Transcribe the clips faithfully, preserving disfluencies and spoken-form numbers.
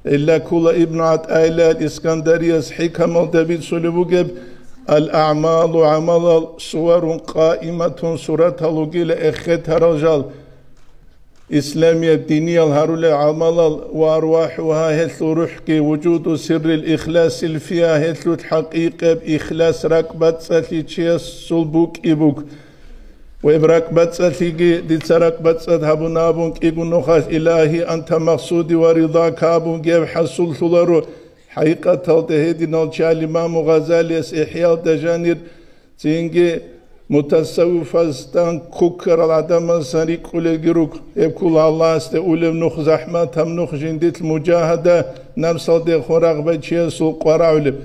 Гьелда ккола Ибну ГӀатӀаилла ал-Искандарияс хӀикамалда бицулеб бугеб: «Ал-агӀмалу», гӀамалал, «суварун къаиматун», суратал ругила эхетарал жал. Исламияб диниял гьарулел гӀамалал, «ва арвахӀугьа», гьелъул рухӀги, «вужуду сиррил ихласил фигьа», гьелъул хӀакъикъаб ихлас ракӀбацӀцӀалъи чиясул букӀи буг. Ва гьеб ракӀбацӀцӀалъиги, дица ракӀбацӀцӀад гьабуна абун кӀиго нухалъ, «Илагьи, анта махсуди ва ридака» абун гьеб хӀасуллъуларо. ХӀакъикъаталда гьединал чагӀи Имаму Гъазалияс ИхӀяалда жанир, цинги мутасаввифаздан ккуккарал гӀадамазасан рикӀкӀулелги руго. Гьеб ккола Аллагьасде улеб нух, захӀматаб нух, жиндилъ мужагьада, напсалдехун рагъбай чиясул къварагӀулеб.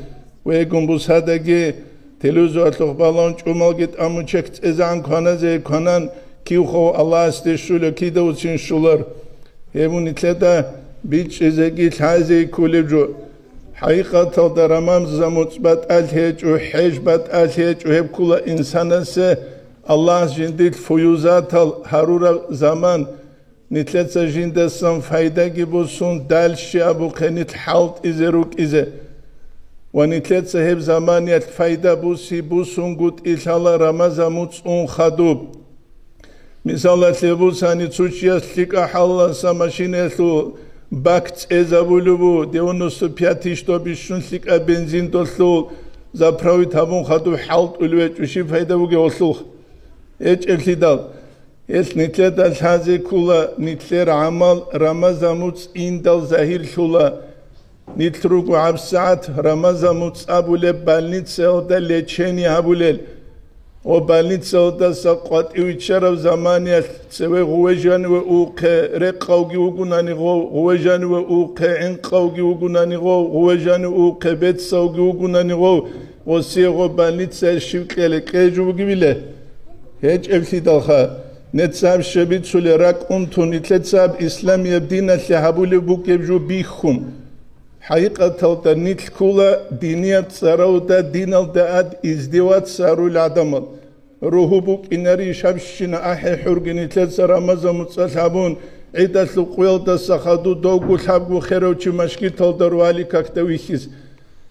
Вегун бусадаги телевизорлъухъ балагьун чӀумалги тӀамун чехь цӀезегӀан кваназе кванан, кив хов Аллагьасде щула, кидавцин щулар. Гьеб нилъеда бичӀчӀизеги лъазеги кколеб жо. ХӀакъикъаталда Рамазан муцӀ батӀалъи гьечӀо, хӀеж батӀалъи гьечӀо, гьеб ккола инсанасе Аллагьас жиндилъ фуюзатал гьарураб заман. Нилъеца жиндасан пайдаги бусун, дальше абухъе нилъ хӀалтӀизе рукӀизе. Ва нилъеца гьеб заманиялъ пайда буси-бусунгутӀи лъала Рамазан муцӀ ун хадуб. Мисалалъе бусани, цо чияс лъикӀа хӀалаласа машинаялъул бак цӀезабулеб бу, девяносто пять что бищун лъикӀа бензин долъул заправить гьабун хадуб хӀалтӀулев гьечӀо, щиб пайда бугеб гьолъул? ГьечӀеблъидал. Гьелъ нилъеда лъазе ккола, нилъер гӀамал Рамазан муцӀ индал загьирлъула. Нилъ руго гьабсагӀат Рамазан муцӀ абулеб больницаялда лечение гьабулел. Гъо больницаялдаса къватӀив виччараб заманиялъ цеве гъуве жаниве ухъе рекъавги вугунани гъов, гъуве жаниве ухъе гӀинкъавги вугунани гъов, гъуве жаниве ухъе бецавги вугунани гъов, гъосие гъо больницаялъ щив кьеле кьежу бугебиле? ГьечӀеблъидалха, нецаб щабицуле ракӀ унтун, нилъецаб исламияб диналъе гьабулеб бугеб жо бихьун. ХӀакъикъаталда нилъ ккола динияб цӀаравда диналда ад издеваться гьарул гӀадамал. Ругьу букӀинари шабщина ахӀи-хӀурги нилъеца Рамазан муцӀалъ гьабун, гӀидалъул къуялдаса хадув довго лъабго херав чи машгиталда рвали какда вихьиз.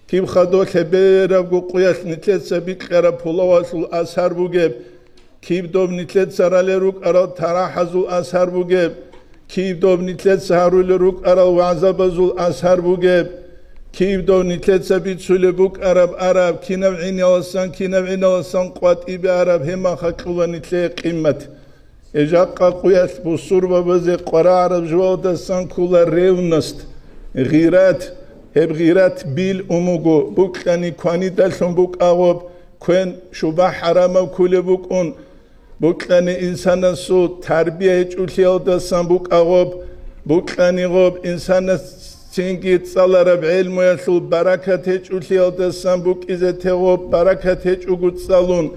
Киб хадув лъеберабго къуялъ нилъеца бикьараб пулавалъул асар бугеб, киб доб нилъеца ралел рукӀарал тарахӀазул асар бугеб, киб доб нилъеца гьарулел рукӀарал вагӀзабазул асар бугеб, киб доб нилъеца бицулеб букӀараб араб, кинаб гӀиналасан, кинаб гӀиналасан къватӀибе араб, гьеб мехалъ кьула нилъее къимат. Гьеб жакъа къуялъ бусурбабазе къварагӀараб жоялдасан ккола ревность, гъират. Гьеб гъират бил умуго, букьани кванидалъун букӀа гъоб, квен шуба-хӀарамаб кколеб букӀун, букьани инсанасул тарбия гьечӀулъиялдасан букӀа гъоб, букьани гъоб инсанас цинги цӀалараб гӀелмуялъул баракат гьечӀулъиялдасан букӀизе те гъоб, баракат гьечӀого цӀалун,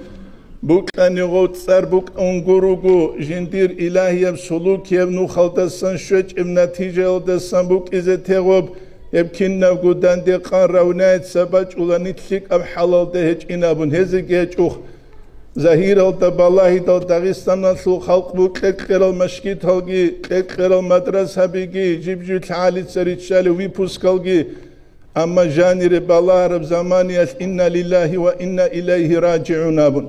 букьани гъов цӀар букӀун гуруго, жиндир илагьияб сулукияб нухалдасан щвечӀеб натижаялдасан букӀизе те гъоб, гьеб кинабго данде къан равняется бачӀула нилъ лъикӀаб хӀалалда гьечӀин абун гьезеги гьечӀухъ. Загьиралда балагьидал Дагъистаналъул халкъ бу кьекьерал машгиталги, кьекьерал мадрасабиги, жиб-жиб лъагӀалица риччалев выпускалги, амма жанире балагьараб заманиялъ «Инна лиллагьи ва инна илайгьи ражигӀун» абун.